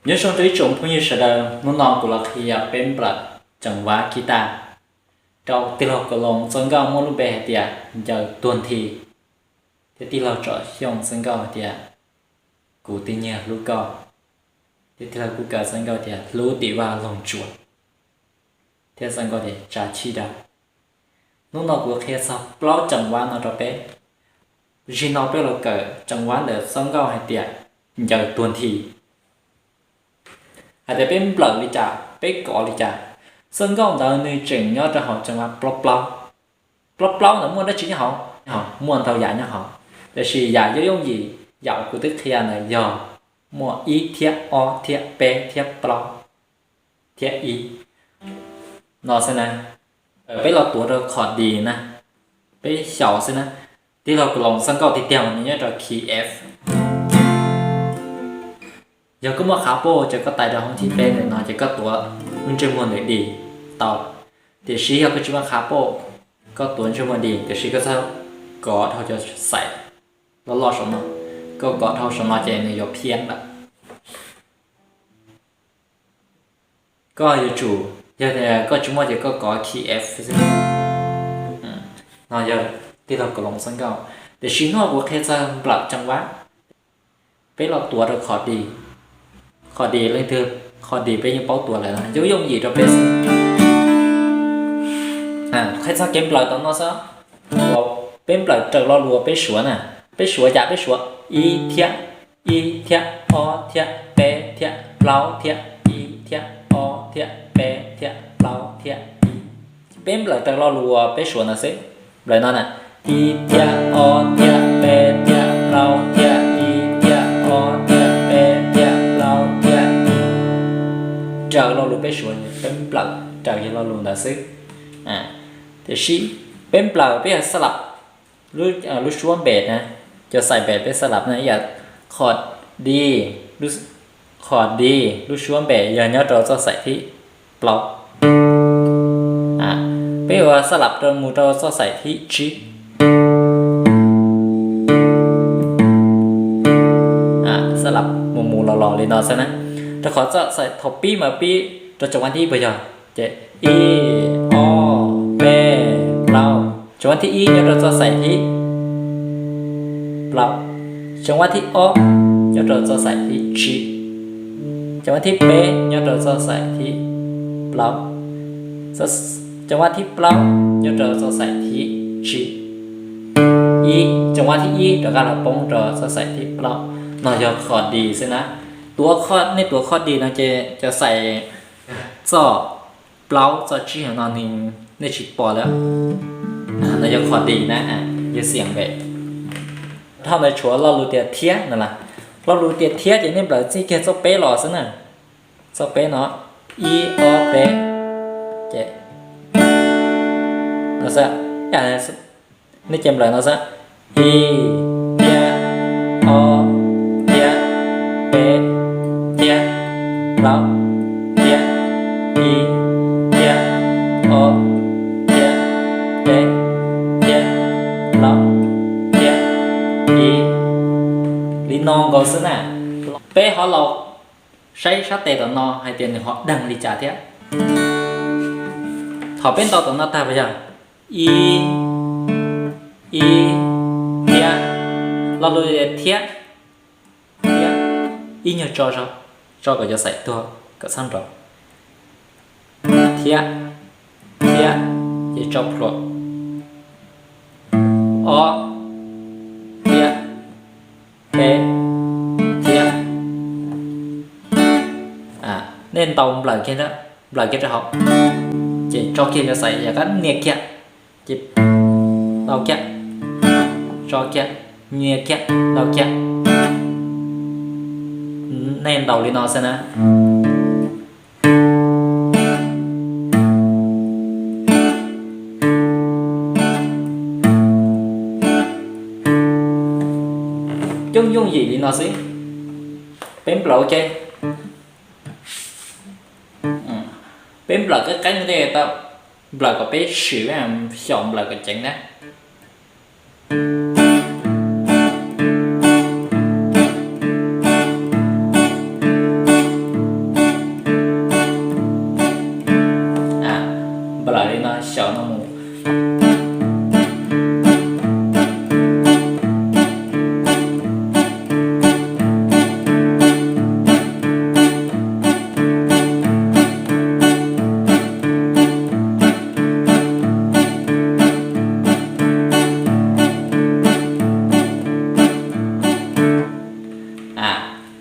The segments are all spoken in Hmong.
Nyob zoo rau ib tsoom phooj ywg sawv daws, hnub no kuv los qhia peb nplawm tseem vab kib taj rau tij laug Koos Loos txoj nkauj muaj lub npe hais tias Ncaws Tuag Nthi, thiab tij laug Tsom Xyooj txoj nkauj hais tias Kuv Twb Nyiag Hlub Koj, thiab tij laug Kub Kaws txoj nkauj tias Hlub Tim Vaj Loog Tsuas, thiab txoj nkauj tias Tsa Chij Dawb. Hnub no kuv qhia txog plaub tseem vab no rau peb. Zaum no peb los kawm tseem vab ntawm txoj nkauj hais tias Ncaws Tuag Nthi, hais tias peb nplawm li cas, peb kov li cas. Txoj nkauj ntawd nws tseem nyob rau hauv tseem vab plaub plaub. Plaub plaub ntawd muaj dab tsi nyob hauv? Muaj ntau yam nyob hauv, tiam sis yam yooj yooj yim, yam uas kuv twb qhia ntawd yog muaj ib thiab ob thiab peb thiab plaub thiab ib no xwb na. Peb los tuav rau qhov D na, peb xyaum xwb na. Tij laug Koos Loos txoj nkauj tiag tiag mas nws nyob rau key F. Yog koj muaj qhov pom ces koj tais rau hauv thib peb ntawm no ces koj tuav lub ntsej muag ntawm D tau. Tiam sis yog koj tsis muaj qhov pom, koj tuav ntsej muag D tiam sis koj txhob kov dhau cov xaim loj loj saum no, koj kov dhau saum no ces nws yuav phiab lawm. Koj yuav tsum, yog tias koj tsis muaj ces koj kov key F xwb. No yog tij laug Koos Loos txoj nkauj, tiam sis hnub no kuv qhia txog nplawm tseem vab. Peb los tuav rau qhov D. Qhov D leej twg, qhov D peb yeej paub tuav lawm no, yooj yooj yim rau peb xwb. Qhia txog kev nplawm tom no xwb. Peb nplawm raws lo lus uas peb suav na. Peb suav yam peb suav ib thiab, ib thiab ob thiab peb thiab plaub thiab ib thiab ob thiab peb thiab plaub thiab ib. Peb nplawm raws lo lus uas peb suav ntawd xwb. Nplawm no na, ib thiab ob thiab peb thiab plaub thiab ib thiab ob thiab peb thiab plaub thiab ib. Raws lo lus peb suav, peb nplawm raws li lo lus ntawd xwb. Tiam sis peb nplawm peb yog xab lab lub suab npem na, cov xaim npem peb xab lab na, ib yam qhov D, qhov D lub suab npem yog nyob rau txoj xaim thib plaub. Peb yuav xab lab rau mus rau txoj xaim thib tsib. Xab lab mus mus los los li no xwb na. Rau qhov txoj xaim thaum pib mas pib rau tseem vab thib ib puas yog? Ces ib, ob, peb, plaub. Tseem vab thib ib nyob rau txoj xaim thib plaub. Tseem vab thib ob nyob rau txoj xaim thib tsib. Tseem vab thib peb nyob rau txoj xaim thib plaub. Tseem vab thib plaub nyob rau txoj xaim thib tsib. Ib, tseem vab thib ib rov qab los poob rau txoj xaim thib plaub. No yog qhov D xwb na. Tuav qhov, nej tuav qhov D no ces cov xaim txoj plaub txoj tsib no nej tsis pom lawm. No yog qhov D na, yog xiam npem. Dhau ntawd tshuav lo lus tias thiab no las. Lo lus tias thiab ces nej nplawm txij kiag txoj peb los xwb na. Txoj peb no, ib, ob, peb, ces no xwb. Nej ces nplawm no xwb, ib, thiab, ob, thiab, peb, thiab, plaub, thiab, ib, thiab, ob, thiab, peb, thiab, plaub, thiab, ib. Li no nkaus xwb na. Peb ho los saib sab tes tom no hais tias nws ho deeg li cas thiab. Thaum peb ntaus tom no tag puas yog? Ib, ib, thiab, lo lus thiab, thiab, ib nyuag tso, tso kom cov xaim tuag kom txhob nrov. Thiab, thiab, ces tso plhuav. Ob, thiab, peb, thiab. Nej ntaus nplawm kiag, nplawm kiag rau hauv, ces tso kiag cov xaim yam kab nias kiag, ces ntaus kiag, tso kiag, nias kiag, ntaus kiag. Nej ntaus li no xwb na. Yooj yooj yim li no xwb. Peb nplawm ua ke. Peb nplawm qeeb qeeb tej tau, nplawm kom peb swm xyaum nplawm kom ceev na.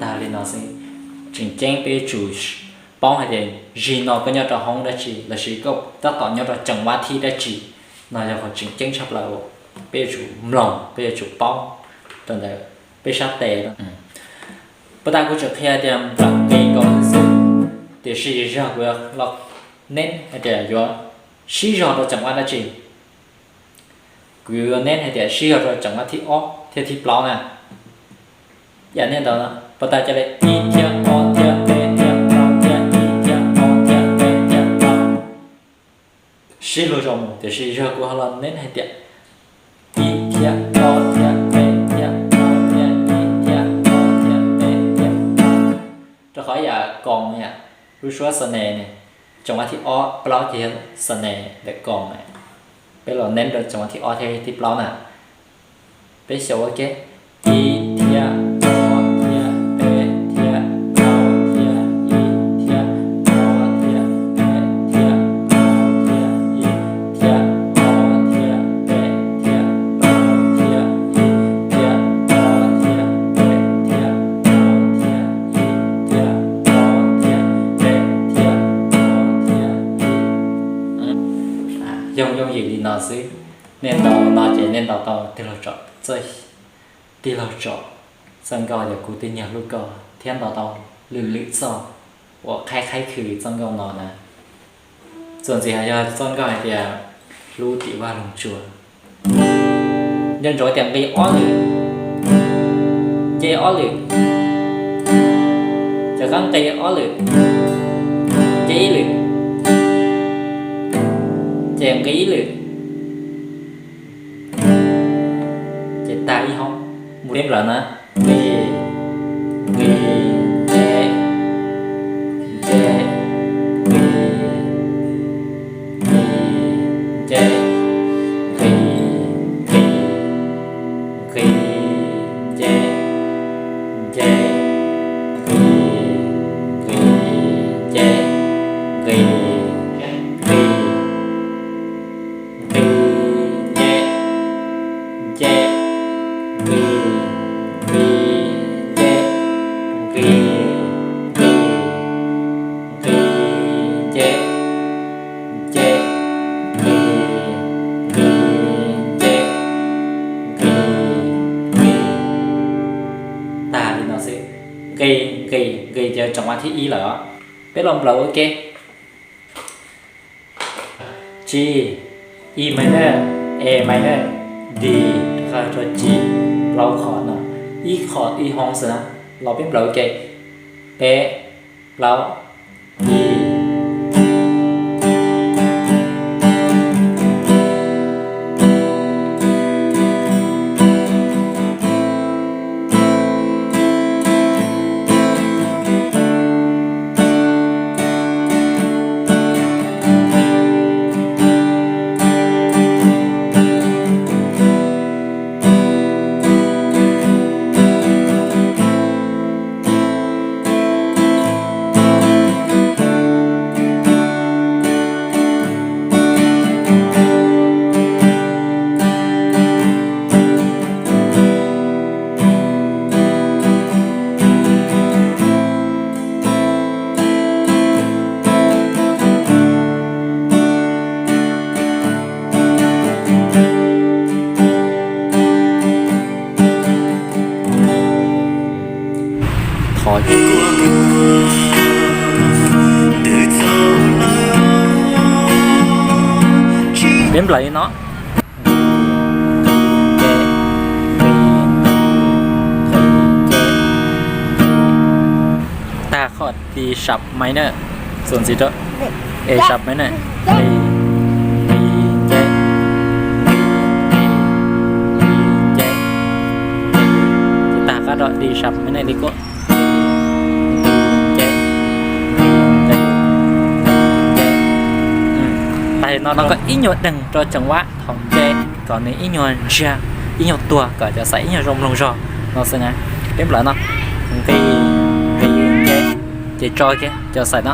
Tag li no xwb. Tseem ceeb peb yuav tsum paub hais tias zig no koj nyob rau hoob dab tsi lossis koj tab tom nyob rau ceev vab thib dab tsi. No yog qhov tseem ceeb tshaj plaws uas peb yuav tsum mloog, peb yuav tsum paub rau ntawm peb sab tes. Puas tas kuv tseem qhia tias nplawm nqi nkaus xwb, tiam sis zog kuv yuav los neb hais tias yuav sib zog rau ceev vab dab tsi. Kuv yuav neb hais tias sib zog rau ceev vab thib ob thiab thib plaub na. Yam nej ntawd, puas tas ca le ib thiab ob thiab peb thiab plaub thiab ib thiab ob thiab peb thiab plaub. Sib luag zoo mus, tiam sis yog kuv ho los neb hais tias ib thiab ob thiab peb thiab plaub thiab ib thiab ob thiab peb thiab plaub. Rau qhov yam koos yam lub suab xo nes ne, ceev vab thib ob plaub ces yog xo nes ntawm koos. Peb los neb rau ceev vab thib ob thiab thib plaub na. Peb xyaum ua ke, ib thiab ob thiab peb thiab plaub thiab ib thiab ob thiab peb thiab plaub thiab ib thiab ob thiab peb thiab plaub thiab ib thiab ob thiab peb thiab plaub thiab ib thiab ob thiab peb thiab plaub thiab ib. Yooj yooj yim li no xwb. Nej ntaus no ces nej ntaus tau tig laug tsom txawj, tig laug tsom txoj nkauj yog kuv twb nyiag hlub koj thiab ntaus tau lwm lwm txoj uas qhaib qhaib khw txoj nkauj no na. Txuas ntxiv yog txoj nkauj hais tias hlub tim vaj loog tsua. Nco ntsoov tias nqi ob lwm, nce ob lwm, ces qab nqi ob lwm, nce ib lwm, ces nqi ib lwm, ces tag ib hoob. Mus peb nplawm na. Nqi, nqi, nce, nce, nqi, nqi, nce, nqi, nqi, nqi, nce, nce, nqi, nqi, nce, nqi, nqi. Tseem vas thib ib lawm os. Peb los nplawm ua ke. G, E minor, A minor, D, rov qab rau G, plaub qhov no, ib qhov ib hoob xwb na, los peb nplawm ua ke, peb, plaub, ib. Peb nplawm li no. Tag qhov D sharp minor, txuas ntxiv rau A sharp minor, nqis, nqis, nce, nqis, nqis, nqis, nce, nqis, ces tag qab rau D sharp minor li kuj, nqis, nce, nqis, nqis, nce. Tag li no, no koj ib nyuag deeg rau ceev vaj thaum nce kom nws ib nyuag ntsiag, ib nyuag tuag kom cov xaim ib nyuag zoo mloog zog no xwb na. Peb nplawm no, nqis, nqis, nce, ces tso kiag cov xaim no,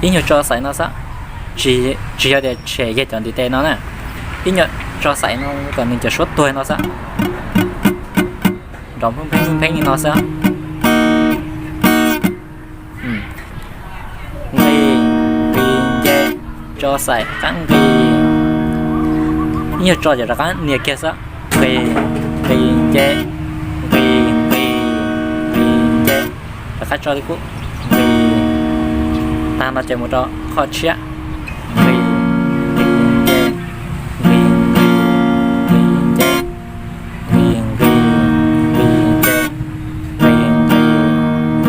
ib nyuag tso xaim no xwb, tsis, tsis yog tias tshem yag cov ntiv tes no na, ib nyuag tso xaim no kom nws cov suab tuag no xwb, nrov pheej pheej pheej li no xwb. Nqis, nqis, nce, tso xaim qab nqis, ib nyuag tso ces rov qab nias kiag xwb, nqis, nqis, nce, nqis, nqis, nqis, nce, rov qab tso li kuj, nqis, tag no ces mus rau qhov tshiab, nqis, nqis, nce, nqis, nqis, nqis, nce, nqis, nqis, nqis, nce, nqis,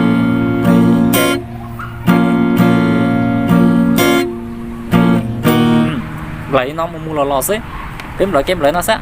nqis, nqis, nce, nqis, nqis, nqis, nce, nqis, nqis, nqis, nce, nqis, nqis. Nplawm li no mus mus los los xwb. Peb nplawm kev nplawm no xwb.